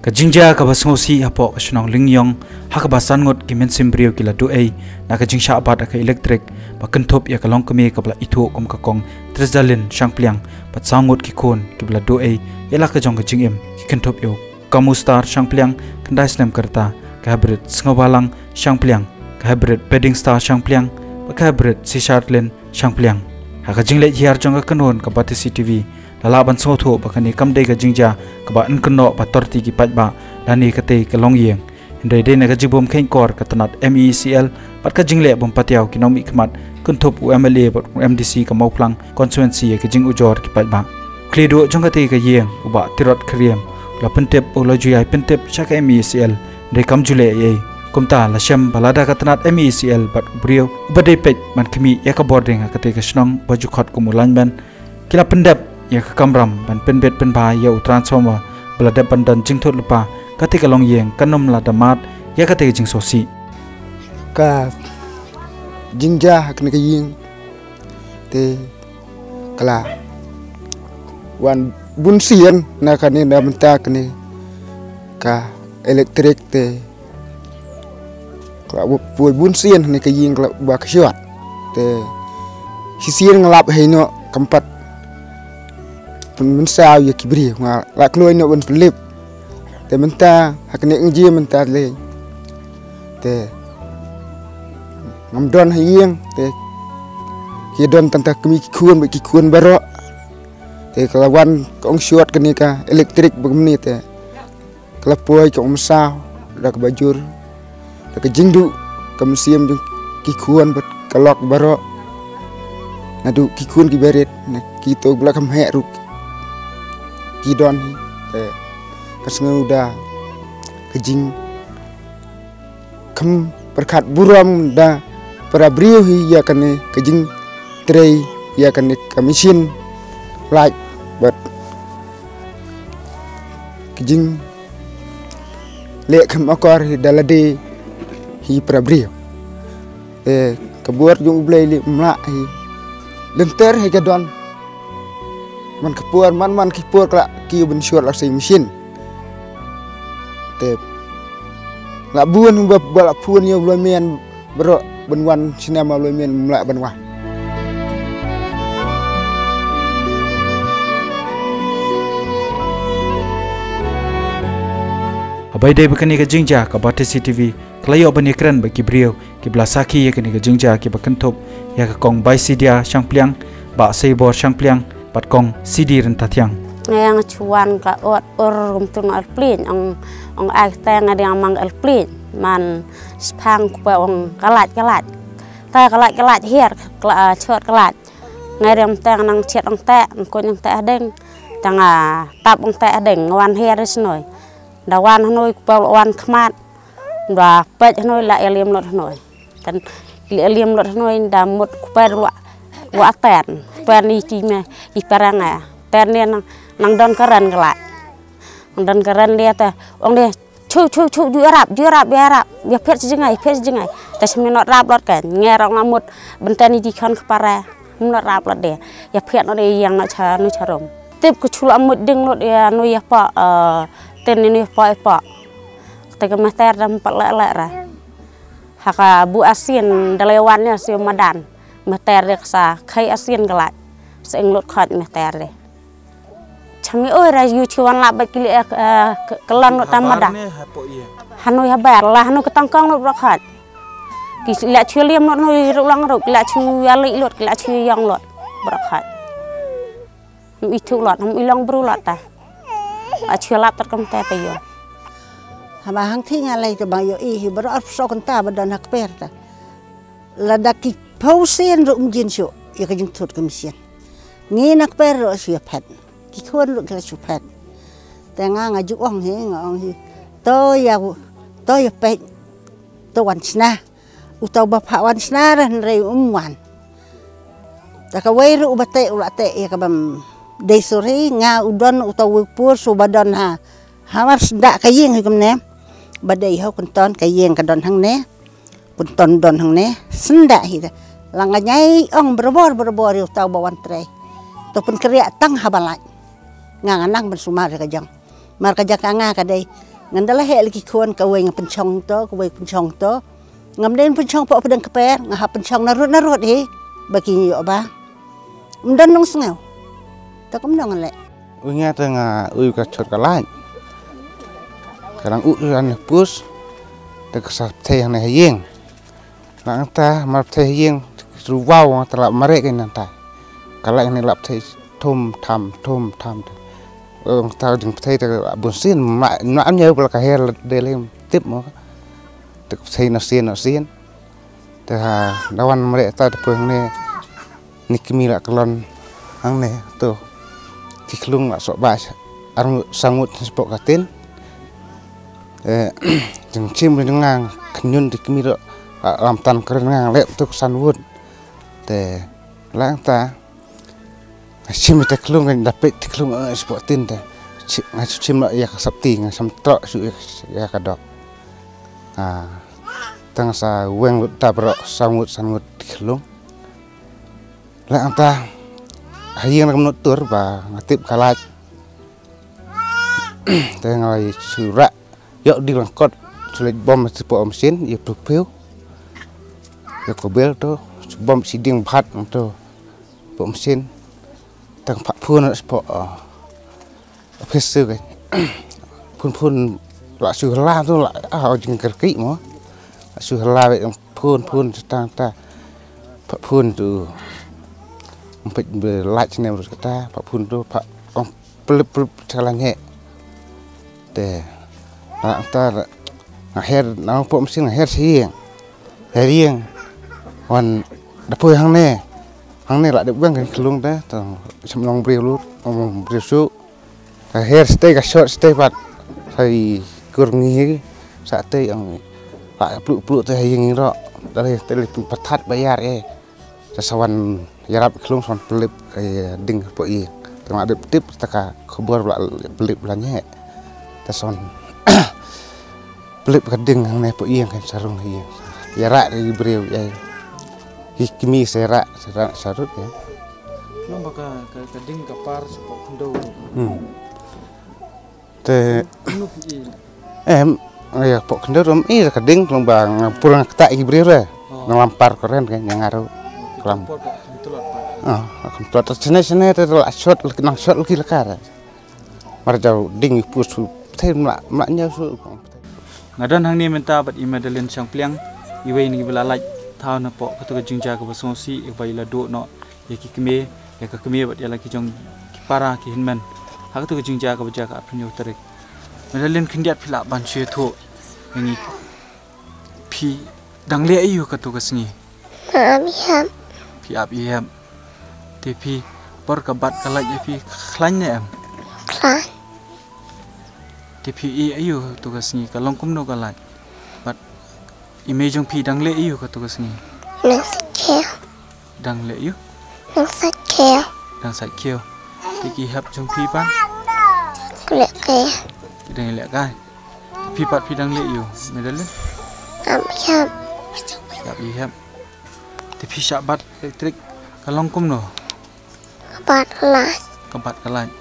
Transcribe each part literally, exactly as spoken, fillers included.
Ka jingjia kaba sngewsih hapoh ka shnong Lyngiong, ha kaba san ngut ki mynsiem briew ki la duh ei na ka jingshah bat ha ka elektrik ba kynthup ïa ka longkmie kaba la ithuh kum ka Kong Trisdalin Shangpliang, bad saw ngut ki khun kiba la duh ei ïa la ka jong ka jingim, ki kynthup ïa u Kamustar Shangpliang, khyndai snem ka rta, ka Hybrid Sngewbhalang Shangpliang, ka Hybrid Beding Star Shangpliang, bad ka Hybrid Sisharlin Shangpliang. Ha ka jingleit hiar jong ka kynhun ka Batesi T V, la lah ban sngewthuh ba kane kam dei ka jingjia kaba yn kynnoh ba torti ki paidbah lane katei ka longïing. Hynrei dei na ka jingbym kheiñkor ka tnat M E E C L bad ka jingleh bym patiaw ki nongmihkhmat, kynthup u M L A bad u M D C ka Mawphlang constituency ïa ka jingujor ki paidbah. Khlieh duh jong katei ka ïing, u Bah Tirot Khyriem, u la pyntip, u la ju ïai pyntip sha ka M E E C L, hynrei kam ju leh ei ei. Kumta la shem ba lada ka tnat M E E C L bad u briew uba dei peit ban khmih ïa ka bording ha katei ka shnong ba ju khot kum u lineman, ki la pyndep ïa ka kamram ban pynbit pynbha ïa u transformer ba la dep ban don jingthut lypa, katei ka longïing kan ym la da mad ïa katei ka jingsngewsih. Ka jingjia ha kane ka ïing te ka la wan bun sien na kane, na bynta kane ka elektrik te ka la poi bun sien ha kane ka ïing, ka la ba ka short. Te shisien nga lap hei noh, kam pat pynmynsaw ïa ki briew, nga la kloi noh ban pynlip. Te mynta ha kane ka jingjia mynta lei, te ngam don ha ïing, te ki don tang ka kmie ki khun bad ki khun baroh. Te ka la wan ka ong short kane ka elektrik ba kumne, te ka la poi ka ong mynsaw da kaba jur, da ka jingduh ka mynsiem jong ki khun bad ka lok baroh. Naduh ki khun kiba rit, na kito ba la kham heh ruh ki don hi. Te ka sngew da ka jing kham pyrkhat burom da para briew hi ïa kane ka jingtrei, ïa kane ka machine light bad ka jingleh kham akor hi da lade hi para briew. Te ka bor jong U Blei lei, ym lah hi lynter hi ka don. Man ka por, man man ka por ka la kiew ban short la ka seng machine. Te la bun ba, ba la phone ïa u lineman baroh ban wan shane, ma u lineman ym lah ban wan. Haba ïadei bad kane ka jingjia, ka Batesi T V ka la ïoh ban ïakren bad ki briew kiba la sakhi ïa kane ka jingjia, kiba kynthup ïa ka Kong Baisidia Shangpliang, Bah Seibor Shangpliang bad Kong Sidi Ryntathiang. Nga ïa nga shu wan ka ot ur kumtu na airplane, ong, ong ai kata nga dang mang airplane, man shipang kpa ong ka lait, ka lait. Ta ka lait, ka lait hiar, ka la, ah, short ka lait. Nga dang tang nang shet ong te, ong koit ong te hadeng. Tang, ah, tap ong te hadeng, nga wan hiar shnoi. Da wan hanoi kpa wan khmat. Da peit hanoi la ïalim lut hanoi. Kan ki la ïalim lut hanoi, da mut kuper wa, wa ten. Kuper ni ti me, i perang eh. Ten ni nang, nang don karen ka lait. Nang don karen dia te. Ong dia, chu, chu, chu, ju arap, ju arap, ju arap. Ïa phet si jingai, phet si jingai. Te simi not rap lut kan. Nge rong la mut, benten ni di khon kepara. Mut rap lut dia. Ïa phet not dia ïa nga cha, nu cha rom. Tip ka chu la mut ding lut ïa nu ïa pa, eh, ten ni nu ïa pa, ïa pa. Te ka mester dam pat leh leh ra. Ha ka bu asin da lei wan ïa shu madan. Mester de ka sa khai asin ka lait. Sa ing lut khot mester de. Chami oi ra yu chi wan la ba ki le, eh, k-, ka lan lut tam madan. Hanoi habar la hanoi ka tang kong lut bra khot. Ki la chu liam lut hanoi ru lang ru, ki la chu ïa lei lut, ki la chu yong lut bra khot. Hum i thu lut, hum i long bru lut ta. A chu lap tat kam te pa ïoh. Haba hangthie nga lei te ba ïohi hi baroh arphew saw kynta ba don ha kper ta. Lada ki phew sien ruh ym jin shuh ïa ka jingthut ka machine. Ngi na kper ruh shu ïa phet. Ki khun ruh ki la shu phet. Te nga nga ju ong hi, nga ong hi. To ïa u, to ïa peit. To wan shna. Uta uba phah wan shna re hynrei um wan. Ta kawei ruh uba teh u la teh ïa kaba ym dei sori, nga u don uta uwei u pur shu ba don ha. Hamar sda ka ïing hi kumne. Ba dei ho kynton ka ïing ka don hangne. Kynton don hangne. Sda hi ta. La nga ñiai ong barabor barabor ïa uta uba wan trei. To pynkriah tang haba lait. Nga nga nang ban sumar ïa ka jong. Mar ka jaka nga ka dei Ngan da la heh la ki khun, kawei nga pynchong to, kawei pynchong to. Ngam dei pynchong pok pdeng kper, nga hap pynchong narud narud hi. Ba ki ïoh ba. Ym don nong sngew. Ta kumno ngan leh. Ui nga ta nga ui ka chot ka lain. Ka dang u ran pus. Ta ka sa thei hangne ha ïing. Nangta mar pthei ha ïing ruh wa ta la mare ka nangta. Ka la ne la pthei thum tham thum tham. Ong ta jing pthei ta bun sin ma ma am nyau pala ka her de le tip mo. Ta pthei na sin na sin. Ta da wan mare ta ta pung ne. Ni kmie la kyllon hangne to. Ki khlung la sok ba ar ngut sa ngut spok ka tin. Eh, jingchim ri ngang knyun ti kmie ro lam tan kren ngang lep to san wut. Te lang ta chim te khlung kan dapet ti khlung spok tin te. Nga chim la ïa ka sapti nga sam trok su ïa ka dok. Ah, tang sa weng lut ta bro sa ngut san ngut ti khlung. Leh anta ha ïing na ka mut tur ba nga tip ka lait. Te nga ïa shu rah ïoh di langkot shu leit bom shu pok machine ïa phew phew. Ïa ko bel to shu bom shi ding bhat to pok machine. Tang pha phun shu pok. Office su ka phun phun la su la tu la ah jing kerki mo. La su la wei phun phun tang ta. Pha phun tu. Mpet be la chne ber kata pha phun tu pha ong pelip pelip chala nge. Te la ta nga her na pok machine nga her siang. Her ïing wan da poi hangne. Hangne la dep weng kan klung te tang sam long briew lut ong briew su. Ka her stay ka short stay pat. Sai kur ngi hi sa te ang pa plu plu te ha ïing ro. Dale te le pathat bayar eh. Sa sawan yarap klung sawan pelip ka ding po ïing. Tang la dep tip ta ka khubor bla pelip bla nge. Ta sawan pelip ka ding hangne po ïing kan sarung ïing. Yarak ri briew ïa. Hi kmie serak serak sarut ïa. Nang ba ka ka ding ka par sa pok khyndew. Hmm. Te em ïa pok khyndew rum i ka ding long ba nga pur nga kata i briew re. Nang lam par kren ka nga ngaru klam. Ah, kam tlot ta chene chene te la shot nang shot ki la kar. Mar jaw ding i pus te mla mla nyaw su. Nga don hangne mynta bad i Madeline Shangpliang, iwei na ki ba la lait thaw na pok kato ka jingjia kaba sngewsih ïa kaba i la duh noh ïa ki kmie, ïa ka kmie bad ïa la ki jong ki para ki hynmen. Ha kato ka jingjia kaba jia ka arphew hynñiew tarik. Madeline khyndiat phi lah ban shu ïathuh ïa ngi. Phi dang leh aïu kato ka sngi? Ap ïap. Phi ap ïap. Te phi por ka bat ka lait ïa phi khlaiñ ne em? Khlaiñ. Te phi i aïu kato ka sngi ka long kumno ka lait? Bad i mei jong phi dang leh aïu kato ka sngi? Nang sait khiew. Dang leh aïu? Nang sait khiew. Dang sait khiew. Te ki hep jong phi pat? Ki leh kai. Ki dang leh kai. Te phi pat phi dang leh aïu? Madeline? Ap ïap. Ap ïap. Te phi shah bat elektrik ka long kumno? Ka bat ka lait. Ka bat ka lait.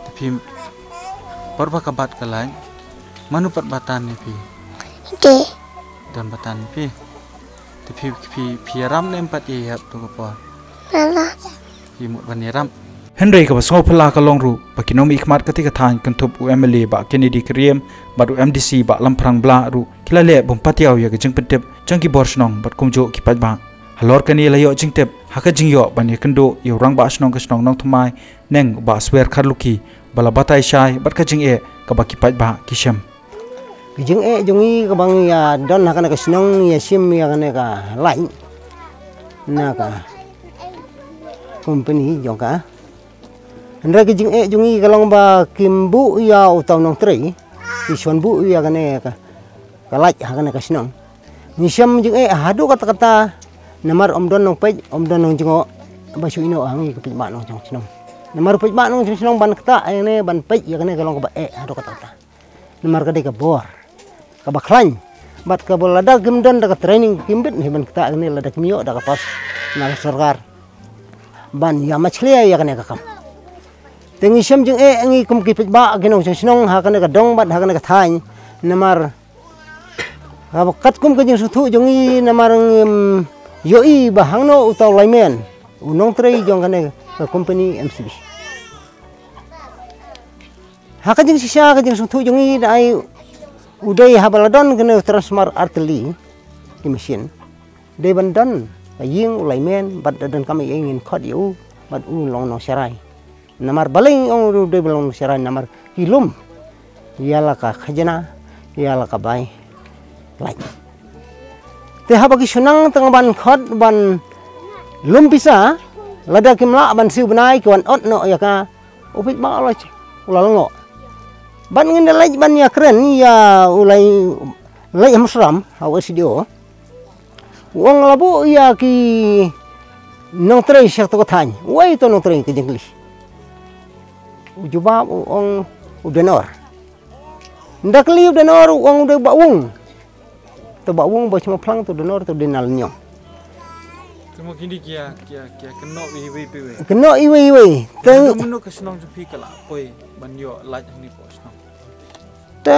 Te phi por ba ka bat ka lait mano pat ba tan ïa phi? Te don ba tan ïa phi. Te phi phi phi ïaram ne em pat ïa hep to ka por? Lala. Phi mut ban ïaram. Hynrei kaba sngewphylla ka long ruh ba ki nongmihkhmat katei ka thaiñ kynthup u M L A Bah Kennedy Kyriem bad u M D C Bah Lamphrang Blah ruh ki la leh bym pat ïaw ïa ka jingpyntip jong ki bor shnong bad kumjuh ki paidbah. Halor kane la ïoh jingtip ha ka jingïoh ban ïakynduh ïa u rangbah shnong ka shnong Nongthymmai Neng u Bah Swer Kharlukhi ba la batai shai bad ka jingeh kaba ki paidbah ki shem. Ka jingeh jong ngi kaba ngi ïa don ha kane ka shnong ïa shim ïa kane ka lain na ka company jong ka. Hynrei ka jingeh jong ngi ka long ba kim buh ïa uta u nongtrei, ki shon buh ïa kane ka, ka lait ha kane ka shnong. Ngi shem jingeh haduh katta katta namar ym don nongpeit, ym don nongjngoh ba shu ïehnoh ha ngi ki paidbah nongshong shnong. Namar paidbah nongshong shnong ban ktah ïa kane ban peit ïa kane ka long kaba eh haduh katta katta. Namar ka dei ka bor kaba khlaiñ bad kaba lada kim don da ka training kim bit hi ban ktah ïa kane lada kim ïoh da ka pass na ka sorkar ban ïa machlia ïa kane ka kam. Te ngi shem jingeh ngi kum ki paidbah ki nongshong shnong ha kane ka dong bad ha kane ka thaiñ. Namar haba katkum ka jingsngewthuh jong ngi namar ngim ïohi ba hangno uta u lineman u nongtrei jong kane ka company M C B. Ha ka jingshisha ka jingsngewthuh jong ngi da ai u dei haba la don kane u transformer artylli ki machine. Dei ban don ka ïing u lineman bad da donkam ïa ngin khot ïa u bad u long nongsharai. Namar balei ong u dei ban long nongsharai namar ki lum ïa la ka khajna ïa la ka bai lait. Te haba ki shu nang tang ban khot ban lum pisa lada kim lah ban siew bnai ki wan ot noh ïa ka u paidbah u la lyngngoh. Bad ngin da leit ban ïakren ïa u lai leit ha Mawsynram ha u S D O. U ong la buh ïa ki nongtrei sha kato ka thaiñ. Uei to nongtrei ka jingkylli. U jubab u ong u Donor. Nda kylli u Donor u ong u dei Bah Wung. To Bah Wung ba shim phlang to Donor to dei Nalniong. Te mo kindi kia kia kia kynnoh iwei iwei pe iwei. Kynnoh iwei iwei. Te mano ka shnong jong phi ka la poi ban ïoh lait hangne hapoh shnong. Te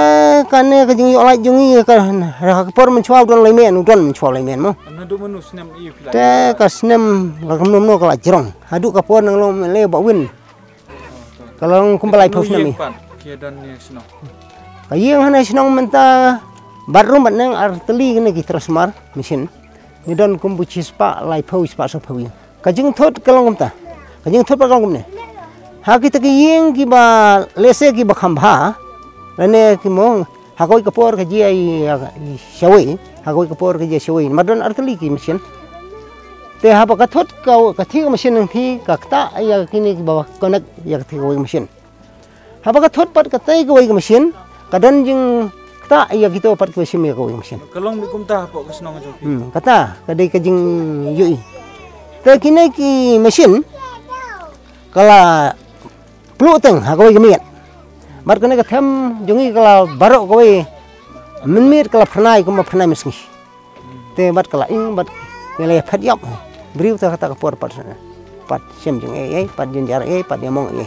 kane ka jingïoh lait jong ngi ka ha ka por mynshuwa u don lineman u don mynshuwa lineman mo. Naduh mano snem i phi lait? Te ka snem la kumno kumno ka la jrong. Haduh ka por nang long M L A Bah Win. Ka long kumba laiphew snem i. Ka ïing hangne shnong mynta bathroom bad neng artylli kane ki transformer machine. Ngi don kumba shispah laiphew shispah sawphew ïing. Ka jingthut ka long kumta. Ka jingthut pat ka long kumne. Ha kita ki ïing kiba lehse kiba kham bha lane ki mong ha kawei ka por ka jia i shawei ha kawei ka por ka jia shawei namar don artylli ki machine. Te haba ka thut ka ka thi ka machine nang thi ka ktah ïa kine kiba connect ïa ka thi kawei ka machine. Haba ka thut pat ka tei kawei ka machine ka don jingktah ïa kito pat kiba shim ïa kawei ka machine. Ka long mih kumta hapoh ka shnong jong phi. Hmm, kata ka dei ka jingïohi. Te kine ki machine ka la pluh teng ha kawei ka miet. Bad kane ka them jong ngi ka la baroh kawei mynmiet ka la phyrnai kumba phyrnai mynsngi. Te bad ka la ing bad ngi la ïa phet ïap. Briew ta kata ka por pat pat shem jingeh ei pat jynjar ei pat ïa mong ei.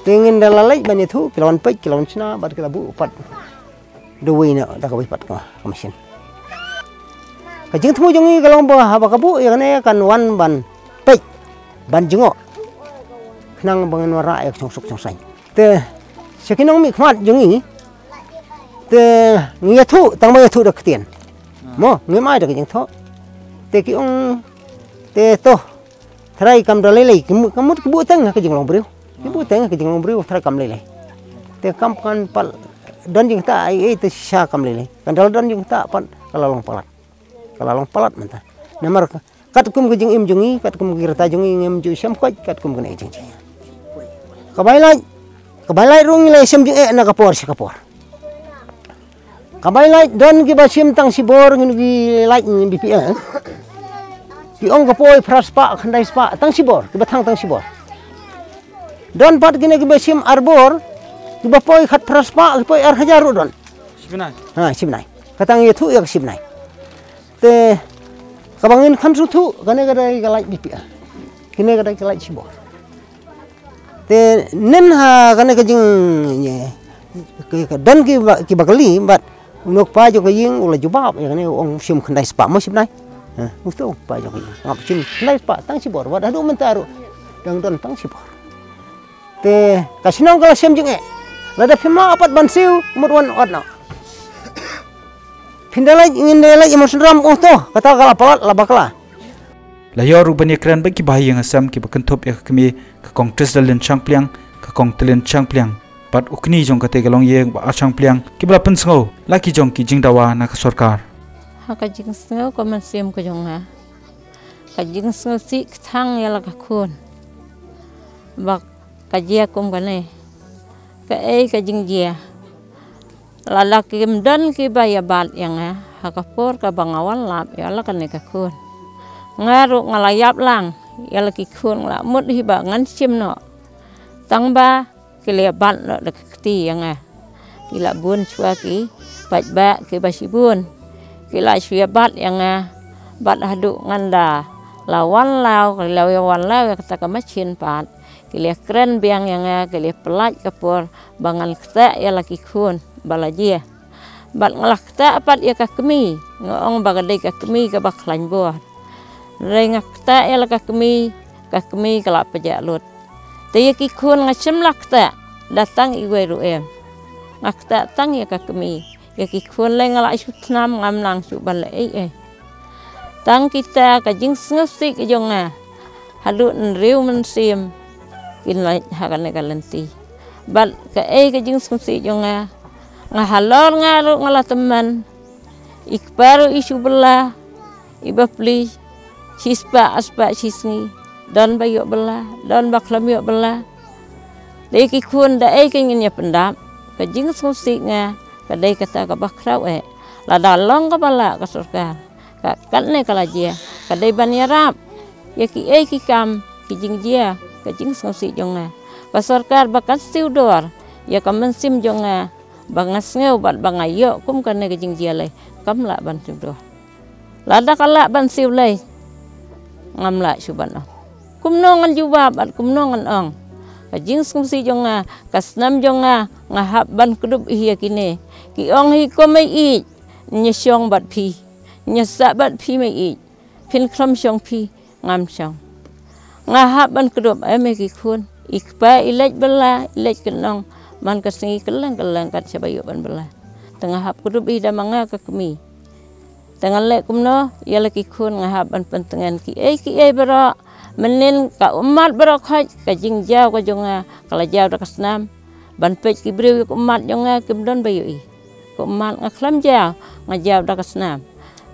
Te ngin da la leit ban ïathuh ki la wan peit ki la wan shna bad ki la buh pat. Da wei na da kawei pat ka machine. Ka jingthmu jong ngi ka long ba haba ka buh ïa kane kan wan ban peit ban jngoh. Khnang ba ngin wanrah ïa ka shongsuk shongsaiñ. Te sha ki nongmihkhmat jong ngi te ngi ïathuh tang ba ïathuh da ktien. Mo ngim ai da ka jingthoh. Te ki ong te to trai kam da lei lei ki mut ki buh teng ha ka jinglong briew. Ki buh teng ha ka jinglong briew trai kam lei lei. Te kam kan pal don jingktah ai ei te sha kam lei lei. Kan da la don jingktah pat ka la long palat. Ka la long palat mynta. Namar katkum ka jingim jong ngi katkum ka rta jong ngi ngim ju shem koit katkum kane ka jingjia. Ka bai lait ka bai lait ruh ngi la shem jingeh na ka por sha ka por. Ka bai lait don kiba shim tang shibor ngi ngi lait ngi B P L. Ki ong ka poi phra spah khyndai spah tang shibor kiba thang tang shibor. Don pat kine kiba shim arbor kiba poi khat phra spah ki poi ar hajar ruh don. Shibnai. Ha shibnai. Ka tang ïathuh ïa ka shibnai. Te kaba ngin kham sngewthuh kane ka dei ka lait B P L. Kine ka dei ka lait shibor. Te nen ha kane ka jing don ki ba ki ba kali bad u nok pa jong ka ïing u la jubab ïa kane u ong shim khyndai spah mo shibnai. Ha u to pa jong ka ïing ngap shim khyndai spah tang shibor bad haduh mynta ruh dang don tang shibor. Te ka shnong ka la shem jingeh. Lada phim lah pat ban siew mut wan ot noh. Phin da leit ngin da leit ïa Mawsynram oh to kata ka la palat la bakla. La ïoh ruh ban ïakren bad kiba ha ïing ha sem kiba kynthup ïa ka kmie ka Kong Trisdalin Shangpliang ka Kong Tylin Shangpliang bad u kñi jong kata ka longïing Bah Ar Shangpliang kiba la pynsngew la ki jong ki jingdawa na ka sorkar. Ha ka jingsngew ka mynsiem ka jong nga ka jingsngewsih ka thang ïa la ka khun. Ba ka jia kum kane kaei ka jingjia. Lada kim don kiba ïa bat ïa nga ha ka por kaba nga wan lap ïa la kane ka khun. Nga ruh nga la ïap lang ïa la ki khun nga la mut hi ba ngan shim noh. Tang ba ki la ïa bat noh da ka kti ïa nga. Ki la bun shuwa ki paidbah kiba shibun ki la shu ïa bat ïa nga. Bad haduh ngan da la wan law ki la ïa wan law ïa kata ka machine pat. Ki la kren biang ïa nga, ki la pyllait ka por ba ngan ktah ïa la ki khun ba la jia. Bad nga la ktah pat ïa ka kmie, nga ong ba ka dei ka kmie kaba khlaiñ bor. Hynrei nga ktah ïa la ka kmie, ka kmie ka la pjah lut. Te ïa ki khun nga shym la ktah da tang iwei ruh em. Nga ktah tang ïa ka kmie. Ïa ki khun lei nga la shu thnam, ngam nang shu ban leh ei ei. Tang kita ka jingsngewsih ka jong nga haduh hynriew mynsiem kin leit ha kane ka lynti. Bad kaei ka jingsngewsih jong nga, nga halor nga ruh nga la tymmen. I kpa ruh i shu bylla, i bapli, shispah arspah shisngi, don ba ïoh bylla, don ba khlem ïoh bylla. Te ki khun da ei kein ngin ïa pyndap? Ka jingsngewsih nga ka dei kata kaba khraw eh. Lada long kaba lah ka sorkar, ka katne ka la jia, ka dei ban ïarap ïa kiei ki kam ki jingjia. Ka jingsngewsih jong nga, ka sorkar ba kan siew dor ïa ka mynsiem jong nga ba nga sngew bad ba nga ïoh kum kane ka jingjia lei, kam lah ban siew dor. Lada ka lah ban siew lei, ngam lah shu ban ong. Kumno ngan jubab bad kumno ngan ong? Ka jingsngewsih jong nga, ka snam jong nga, nga hap ban kdup hi ïa kine. Ki ong hi ko mei ïeit, ñia shong bad phi, ñia sah bad phi mei ïeit. Phin khlem shong phi, ngam shong. Nga hap ban kdup, eh mei ki khun. I kpa i leit bylla, i leit kynong man ka sngi kylleng kylleng kat shaba ïoh ban bylla. Te nga hap kdup hi da ma nga ka kmie. Te ngan leh kumno ïa la ki khun? Nga hap ban pyntngen kiei kiei baroh. Mynnin ka ummat baroh khoit, ka jingjaw ka jong nga ka la jaw da ka snam. Ban peit ki briew ïa ka ummat jong nga kim don ba ïohi. Ka ummat nga khlem jaw, nga jaw da ka snam.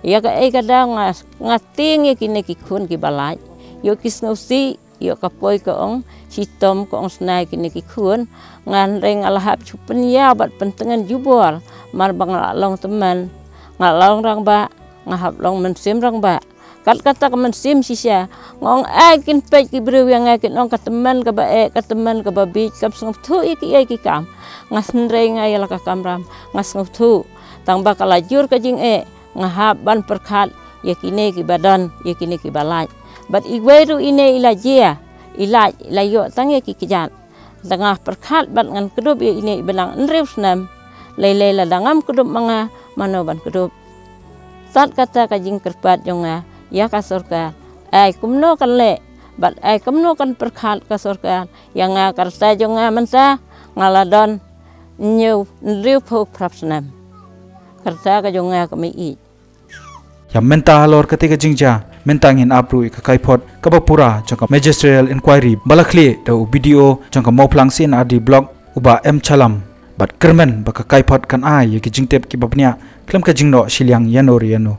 Ïa kaei ka daw nga, nga tieng ïa kine ki khun kiba lait. Ïoh ki sngewsih, ïoh ka poi ka ong shitom, ka ong snai kine ki khun. Nga hynrei nga la hap shu pynïaw bad pyntngen jubor, mar ba nga la long tymmen, nga la long rangbah, nga hap long mynsiem rangbah. Kat kata ka mynsiem shisha, nga ong ai kin peit ki briew ïa nga kin ong ka tymmen kaba eh, ka tymmen kaba bieit, kam sngewthuh ïa kiei ki kam. Nga hynrei nga ïa la ka kamram nga sngewthuh. Tang ba ka la jur ka jingeh, nga hap ban pyrkhat ïa kine kiba don, ïa kine kiba lait. Bad iwei ruh ine i la jia, i lait, i la ïoh tang ïa ki kjat. Te nga pyrkhat bad ngan kdup ïa ine iba nang hynriew snem. Lei lei lada ngam kdup ma nga, mano ban kdup? Tat kata ka jingkyrpad jong nga ïa ka sorkar, ai kumno kan leh bad ai kumno kan pyrkhat ka sorkar ïa nga, ka rta jong nga mynta nga la don hynñiew, hynriew phew phra snem. Ka rta ka jong nga ka mei ïeit. Ïa mynta halor kata ka jingjia, mynta ngin ap ruh ïa ka kaiphod kaba pura jong ka magisterial inquiry ba la khlieh da u B D O jong ka Mawphlang C&RD Block, u Bah M Chalam. Bad kyrmen ba ka kaiphod kan ai ïa ki jingtip kiba bniah khlem ka jingnoh shiliang ïano re ïano.